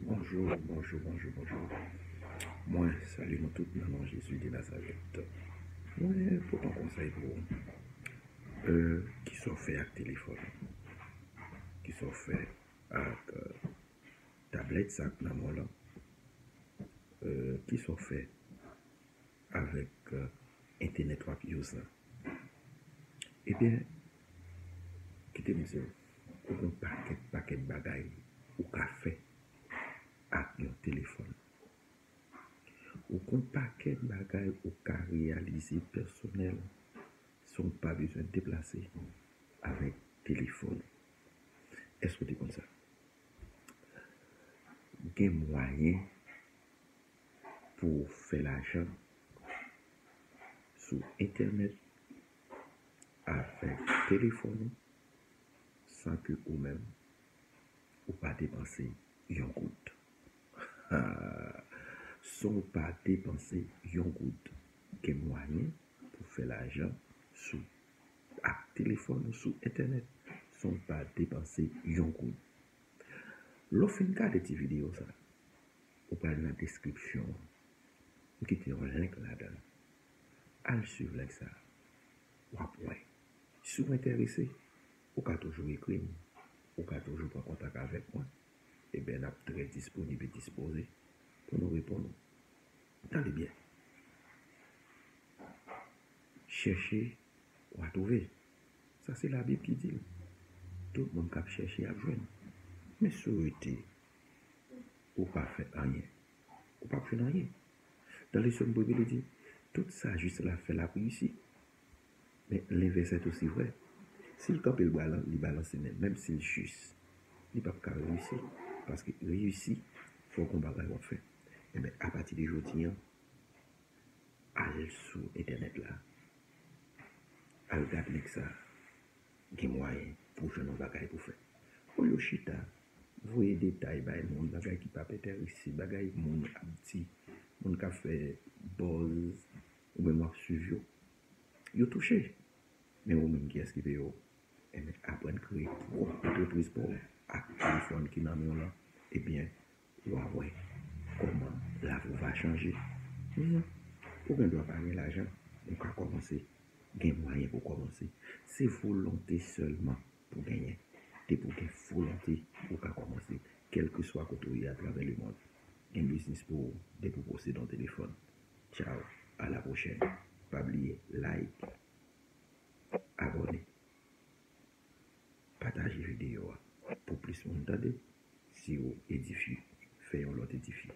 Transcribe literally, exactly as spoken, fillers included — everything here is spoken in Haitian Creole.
Bonjou, bonjou, bonjou, bonjou. Mwen salye nou tout nan non Jezi de Nazarèt. Mwen pote yon konsèy pou ou. Euh, kisa w fè ak telefòn ou? Kisa w fè ak euh, tablèt sa k nan men w lan? Euh, kisa w fè avèk euh, entènèt w ap use lan? Ebyen, kite m di w, ou gen pakèt, pakèt bagay ou ka fè ak yon telefòn. Ou gen pakèt bagay ou ka reyalize pèsonèl san w pa bezwen deplase avèk telefòn ou. Èske w te konn sa? Gen mwayen pou w fè lajan sou entènèt avèk telefòn ou san ke ou menm ou pa depanse yon goud. San w pa depanse yon goud, gen mwayen pou w fè lajan sou ak telefòn ou sou entènèt san w pa depanse yon goud. Lè w fin gade ti videyo sa, ou pral nan deskripsyon an. M kite yon link ladan. Al swiv link sa. W ap wè. Si w enterese, ou ka toujou ekri m. Ou ka toujou pran kontak avèk mwen. Ebyen, n ap trè disponib e dispoze pou nou reponn ou. Tande byen. Chèche, w a twouve. Sa se Labib ki di l. Tout moun k ap chèche ap jwenn. Men si w rete, ou pa fè anyen, ou p ap jwenn anyen. Dans le Psaume, Bib li di, tout sa jis la fè l ap reyisi. Men lenvès est aussi vrai. Si l kanpe l balan, li balanse men, menm si l jis, li p ap ka reyisi. Paske reyisi, fò w gen yon bagay w ap fè. Ebyen, apati de jodi an, al sou entènèt la, al gad link sa, gen mwayen pou w jwenn yon bagay pou w fè. Olye w chita, voye detay bay moun, bagay ki p ap enterese, bagay moun ap di, moun k ap fè buzz, ou menm w ap swiv yo, yo touche. Men ou menm, kiyès ki peye w? Ebyen, aprann kreye pwòp antrepriz pa w ak telefòn ki nan men w lan. Ebyen, w a wè kòman lavi w va chanje. Men, ou gen dwa pa gen lajan, men w ka kòmanse. Gen mwayen pou w kòmanse. Se volonte sèlman pou genyen. Depi w gen volonte, ou ka kòmanse. Kèlkeswa kote w ye atravè lemonn, gen biznis pou ou depi w posede yon telefòn. Tchaw, a la pwochèn. Pa bliye, like, abòne, pataje videyo a pou plis moun tande. Si w edifye, fè yon lòt edifye.